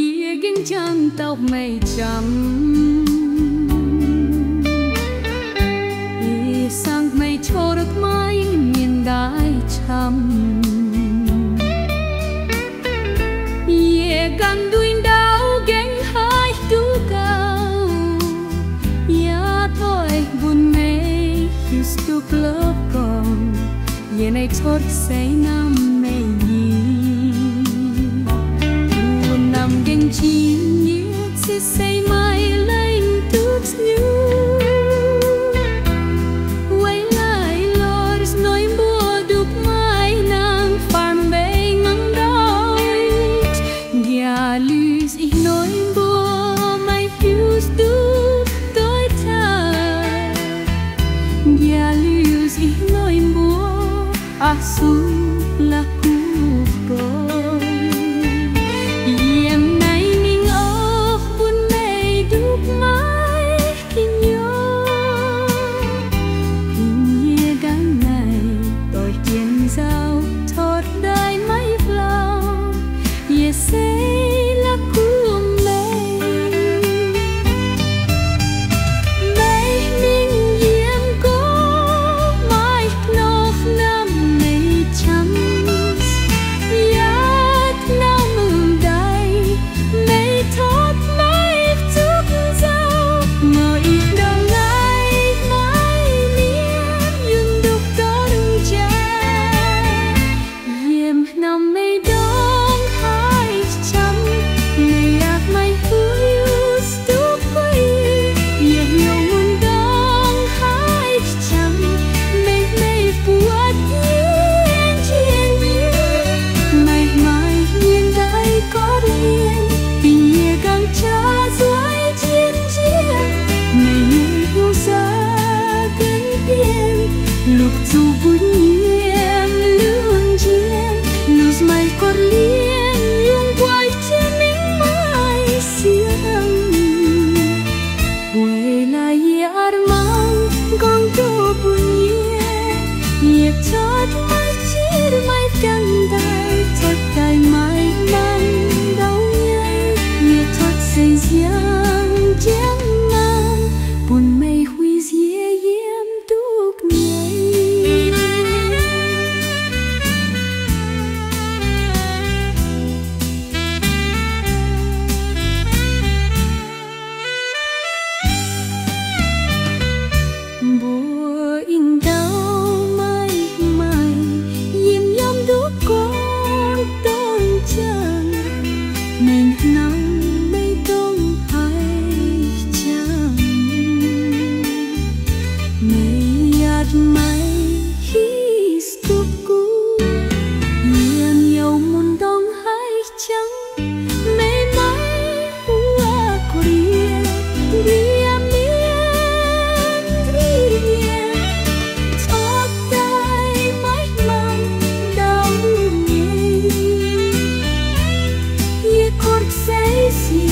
Yie gengh jangx dauh meih camv. Ih zanc meih coqv maaih mienh ndaaih camv. Yie ganh nduih ndau gengh haih duqv gauh, yaac doix bun meih hiuv duqv lov gorngv, yie naaiv coqv se namx meih nyei. Wuov namx gengh jiex yie ciev se maaih lengh duqv nyungc. Weic naaiv lorz noic mbuo ndutv maaih nangc faanh mbenc mangc ndau. Nqa'haav liuz ih noic mbuo maaih hiuv duqv doix taaih. Nqa'haav liuz ih noic mbuo aqc suqv la'kuqv gorx. Yiem naaiv mingh oc, bun meih ndutv maaih gu'nyuoz. Yie ganh naaiv doix jien nzauh totv daaih maiv flauv, yie se la'kuqv meih. Meih mingh yiem gorx maaih norqc namx meih camv, yaac norqc mv daaih meih totv maiv zuqc nzauh. Meih ih ndorm naaiv maaih mienh yungz ndutv dorng jaax. Yiem norm meih ndorm haih camv, meih yaac maaih hiuv duqv gueix. Yiem hnyouv mun ndorm haih camv, meih meih buatc yie njien-youh. Meih maaih mienh daaih gorqv mienh, bingx yie ganh jaax nzueic jien-jien. Meih nyei hnyouv za'gengh bienh, lukc zuqc mbuo yiem lunx njien, lukc maaih gorqv-lienh yungz guaix jiex mingh maaih siang. Weic naaiv yie aqc mangc gorngv duqv bun yie, yie cuotv maaih jiex maaih jangx daaih, cuotv daaih maaih mangc ndau nyei. Yie cuotv se nziang jienv mangc, bun meih huix yie yiem duqv nyei. Mbuo ih ndau maaih maaih yiem yiem duqv gorngv dongh jangx, mengh hnangv meih dongh haih jangx. Meih yaac maaih hiuv duqv gunv, yiem youh mun dongh haih jangx. Meih maaih wuov kuv ndie, ndie mienh ndie, cuotv daaih maiv maaih ndau nyei. Yie korv se sic